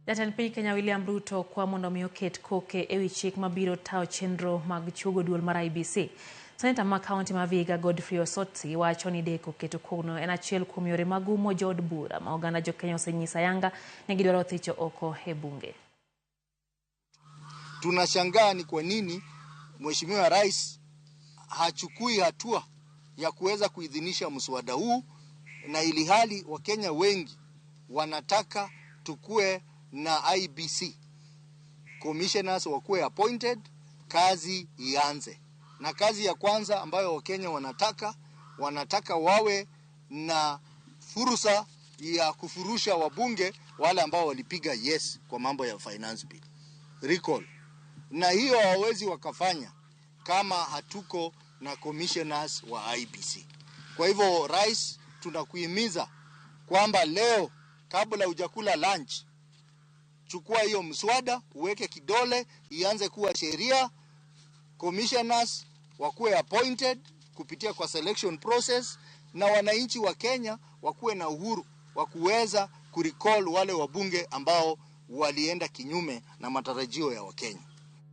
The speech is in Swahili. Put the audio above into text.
Jatend piny Kenya William Ruto kwa mondo mi oket koke ewi chik mabiro tayo chenro mag chuogo duol mar IEBC. Seneta ma kaunti ma Vihiga Godfrey Osotsi wacho ni deko keto kogno en achiel kuom yore mag umo jood bura ma oganda jokenya osenyiso ayanga ni gidwaro thicho oko e bunge. Tunashangaa ni kwa nini Mheshimiwa Rais hachukui hatua ya kuweza kuidhinisha mswada huu, na ili hali Wakenya wengi wanataka tukue na IEBC commissioners wakuwe appointed, kazi ianze. Na kazi ya kwanza ambayo Wakenya wanataka wawe na fursa ya kufurusha wabunge wale ambao walipiga yes kwa mambo ya finance bill recall, na hiyo hawawezi wakafanya kama hatuko na commissioners wa IEBC. Kwa hivyo, Rais, tunakuhimiza kwamba leo kabla hujakula lunch, chukua hiyo mswada uweke kidole, ianze kuwa sheria, commissioners wakuwe appointed kupitia kwa selection process, na wananchi wa Kenya wakuwe na uhuru wa kuweza kurecall wale wabunge ambao walienda kinyume na matarajio ya Wakenya.